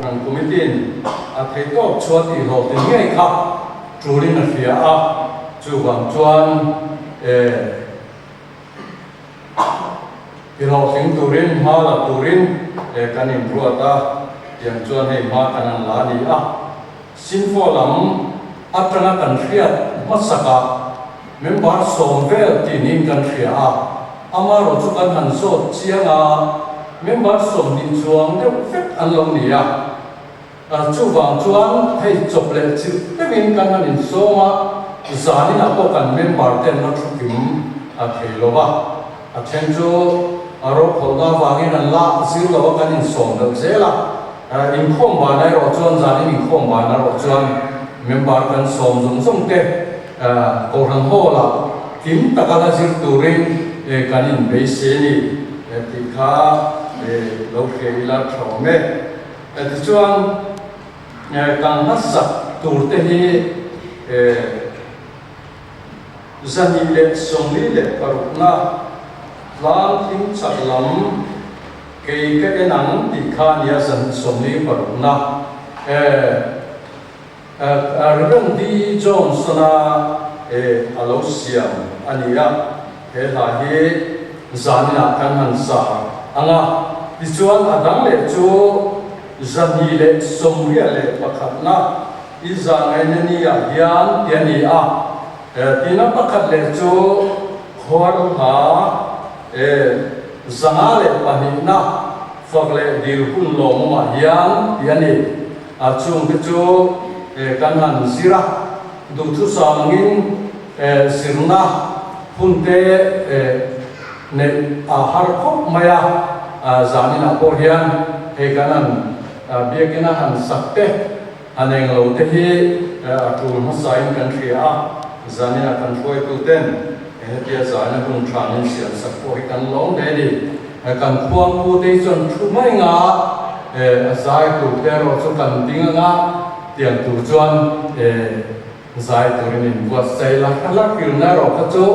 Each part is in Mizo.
Kohhran Committee-in a theihtawp chhuah tih hlawhtlin ngei kha tulin a hria a, chuvang chuan ti hlawhtling turin hma la turin kan inruat a, tiang chuan hei hma kan an la a ni a. Sinfo lam atanga kan hriat hmasakah member sawm vel tinin kan hria a, amaherawh chu kan han zawt chiang a, member 20 chuang deuh vek an lo ni a. Chuvang chuan hei chawp leh chilh deuhin kan han insawm a, zaninah pawh kan member te an la thu kim a thei lo va, a then chu a rokhawlhna avangin an la zir lo a kan insawm deuh zel a, inkhawm ban erawh chuan zanin inkhawm ban erawh chuan member kan sawm zawng zawng te Kohhran Hall ah kim taka la zir turin kan inbeisei a ni tih kha lo hria ila tha awm e. Tichuan, kan hmasak tur te hi 246na tlang thim chak lam kei ka en ang tih kha a nia 246na Rev. D. Johnson-a a lo siam a ni a, he hla hi zaninah kan han sa ang a. Tichuan a dang leh chu 281na i zangaina ni-ah hian ti a ni a, tina pakhat leh chu khuar hla 502na fak leh dil hun lawmawmah hian ti a ni. A chungte chu kan han zir a, duhthusam angin zirna hunte neih a har khawp mai a, zaninah pawh hian hei kan han biakina han sak te, han englo te hi a tul hmasain kan hria a, zaninah kan hruaituten hetia zaina hun tha min siamsak pawh hi kan lawm hle a ni. Kan khuangpu te hi chuan thu mai nga a zai tur te erawh chu kan ding anga tiang tur chuan zai turin in buatsaih la hla hlak erawh kha chu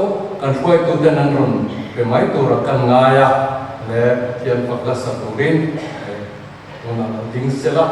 kan hruaitu ten an rawn pe mai tura kan ngai a le Pathian fak la sa turin tunah lo ding sela.